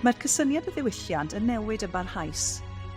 Mae'r cysyniad o ddiwylliant yn newid yn barhaus,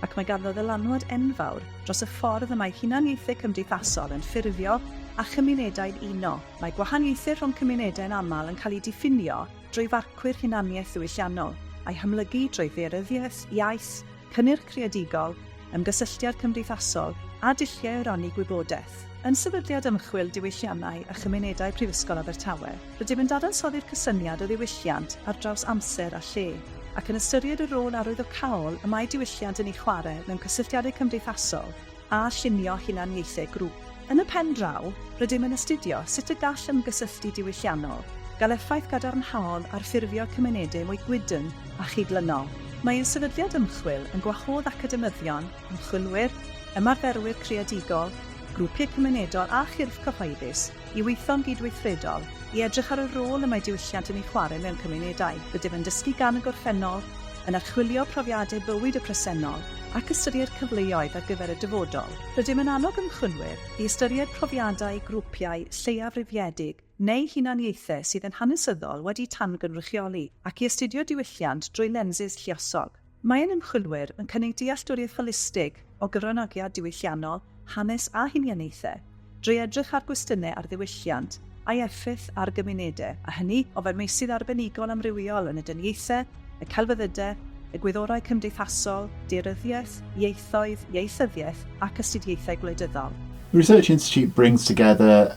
ac mae ganddo ddylanwad enfawr dros y ffordd y mae hunaniaethau cymdeithasol yn ffurfio a chymunedau'n uno. Mae gwahaniaethau rhwng cymunedau'n aml yn cael eu diffinio drwy farcwyr hunaniaeth ddiwylliannol, a'i hamlygu drwy ddaearyddiaeth, iaith, cynnyrch creadigol, ymgysylltiad cymdeithasol a dulliau o rannu gwybodaeth. Yn Sefydliad Ymchwil Diwylliannau a Chymunedau Prifysgol Abertawe, rydym yn dadansoddi'r cysyniad o ddiwylliant ar draws amser a lle, ac yn ystyried y rôl arwyddocaol y mae diwylliant yn ei chwarae mewn cysylltiadau cymdeithasol a llunio hunaniaethau grŵp. Yn y pen draw, rydym yn astudio sut y gall ymgysylltu diwylliannol gael effaith gadarnhaol ar ffurfio cymunedau mwy gwydn a chydlynol. Mae ein sefydliad ymchwil yn gwahodd academyddion, ymchwilwyr, ymarferwyr creadigol, grwpiau cymunedol a chyrff cyhoeddus i weithio'n gydweithredol i edrych ar y rôl y mae diwylliant yn ei chwarae mewn cymunedau. Rydym yn dysgu gan y gorffennol, yn archwilio profiadau bywyd y presennol ac ystyried cyfleoedd ar gyfer y dyfodol. Rydym yn annog ymchwilwyr i ystyried profiadau grwpiau lleiafrifiedig neu hunaniaethau sydd yn hanesyddol wedi tangynrychioli, ac i astudio diwylliant drwy lensys lluosog. Mae ein ymchwilwyr yn cynnig dealltwriaeth holistig o gyfranogiad diwylliannol, hanes a hunaniaethau, drwy edrych ar gwestiynau ar ddiwylliant a'i effaith ar gymunedau, a hynny o fewn meysydd arbenigol amrywiol yn y dyniaethau, y celfyddydau, y gwyddorau cymdeithasol, daearyddiaeth, ieithoedd, ieithyddiaeth ac astudiaethau gwleidyddol. The Research Institute brings together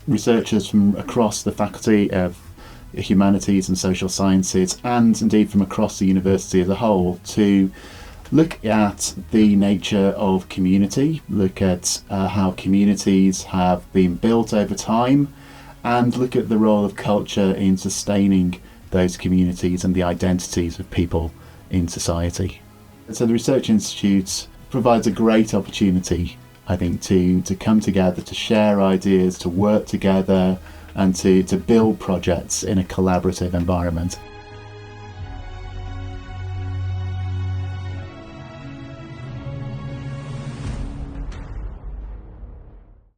researchers from across the Faculty of Humanities and Social Sciences and indeed from across the university as a whole to look at the nature of community, look at how communities have been built over time, and look at the role of culture in sustaining those communities and the identities of people in society. So the Research Institute provides a great opportunity, I think, to come together, to share ideas, to work together, and to build projects in a collaborative environment.